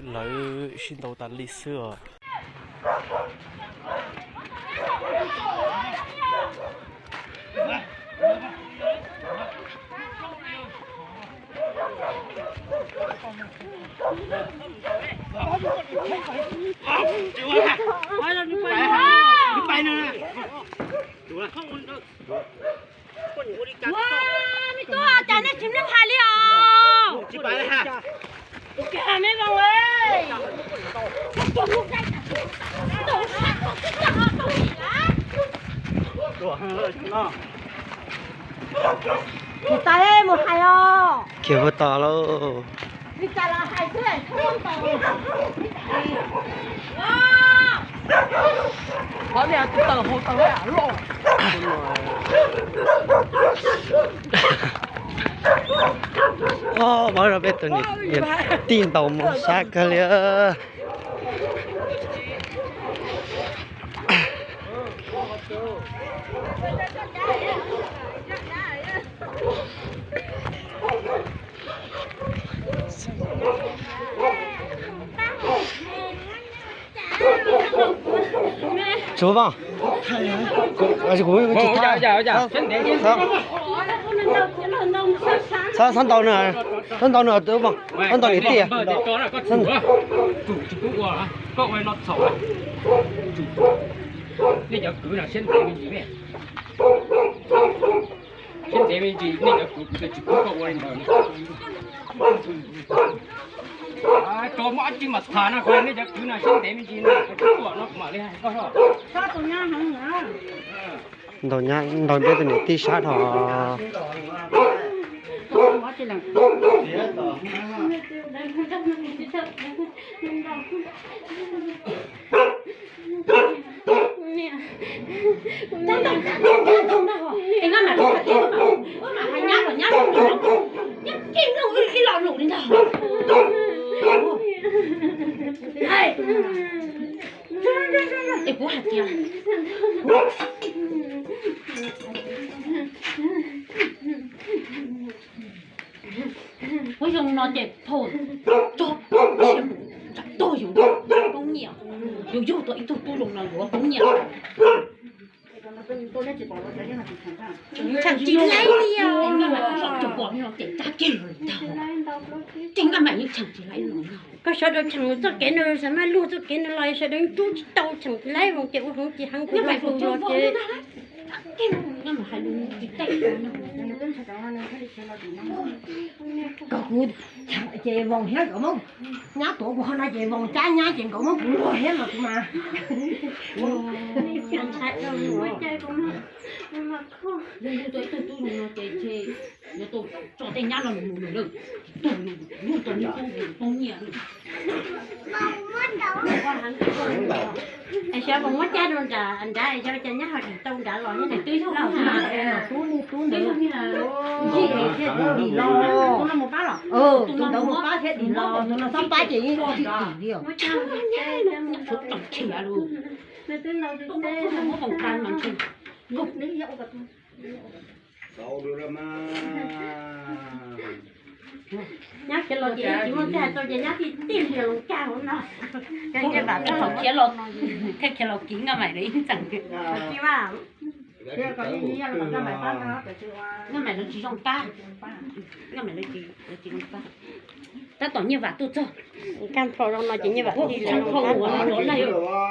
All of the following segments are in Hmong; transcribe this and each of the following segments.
Lawv sib ntaus tas li xwb os. Ua, me tub, cas nej tsis mloog hais li os? Tus kag me vauv. Mus tas mus hais os. Khiav puag ta lauj. Ob, pab rau peb tus niam tij ntaus mus sab kawg li. Tsuav Vaj, txhob ntaus nws, txhob ntaus nws, txhob ntaus niam tij, txhob ntaus niam tij. Nej cov kwv no siab ntev me ntsis, siab ntev me ntsis, nej cov kwv kuv twb tsis pub koj ua li ntawd. Tso muab dab tsi mas tham no, nej cov kwv no siab ntev me ntsis no, kuv no kuv mam li hais koj. Ntaus nyab, ntaus peb tus niam tij sab dhau. Es kuv hais tias, ua zoo no ces thaum tso sia mus nram tog yus poob nyiaj, yus yug tau ib tug tub zoo no yuav poob nyiaj. Tseem tsis laib li os. Ces tag kis ces Nkaj Maim yeej tseem tsis laib los no. Koj sawv daws tseem txoj kev no, sawv maj lug txoj kev no los sawv daws rub tsis tau, tseem tsis laib los ces ua heev tsis heev kuv los lug los ces. Koj kuv ces Voos thiab kom muab nyab tuav kuv qhov no ces Voos cab nyab ces nkawd muab kuv luag thiab los kuv mas. Yus yug tau ib tug tub zoo no ces ntshe yuav tau tso tej nyab no mus lawm, tug yug tau nws poob nyiaj. Es xyov Voos muab cab rau nram nrad, xyov cas nyab ho dim tau nrad los, twb yog tub li tub ntawd, dim los, tus ntawd mus pab thiab dim los, tus no txhob pab ces yeej tsis dim li os. Nyab khiav los ces tsis muaj txij hais tau ces nyab tij tij hlias los cag hauv no. Khiav los, thiaj khiav los kiv Nkaj Maim lawv ib txheem. Nkaj Maim lawv tsis zoo pab, Nkaj Maim lawv tsis zoo pab. Tab tom Nyiaj Vam tuaj txog, Nkaj Maim lawv tsis zoo pab.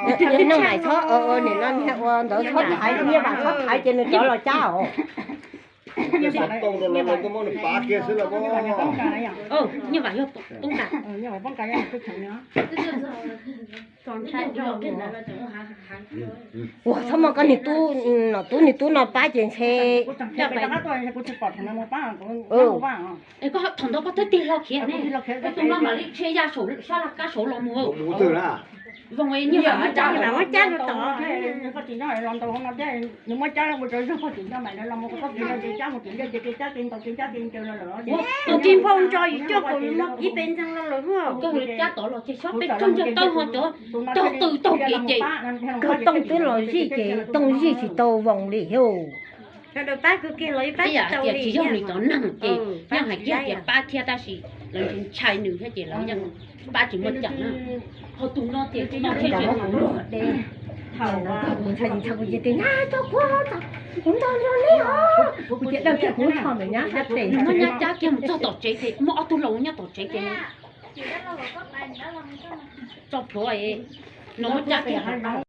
Nkaj Maim txhob, nim no ua ntawd txhob thaiv, Nyiaj Vam txhob thaiv ces nws rov los cab os. Nyiaj Vam yog poob kas. Ua txhob muaj koj niag tub, nom tub niag tub no pab ces ntshe. Es koj thaum ntawd koj twb tig hlo khiav ne, koj tus no mam li rhe ya saum sab laj kab saud los mus. Voos Nyiaj Vam muab cab rau tom. Tus tij nphauj ntso yus coj kom mus ib pes ntxeeg no lawm. Kawg cab tod los ces xob peb kawg ntawg tawb ho cov cog qws taug kev ces. Kawg Tooj twb los zij ces Tooj zij tsis tau Voos li thiab. Sawv daws pab kuv kiag los yeej pab tsis tau li, tsis yog nws cov neeg ces yeej hais kiag tias pab thiab tab sis lawv ntshai nws thiab ces lawv yeej pab tsis muaj ceem na. Ho tus no ces tus no thiaj tsis muaj kuv luag de. Thaum kuv ntshai kuv ces tias nyab, tso kuv, kuv nrog nrog nej os. Kuv tias dawj kiag kuv lub tsho ntawm nyab sab tes, nws muab nyab cab kiag mus txog tom tsev ces muaj ob tug laus nyob tom tsev ces tso plhuav, nws muab cab kiag.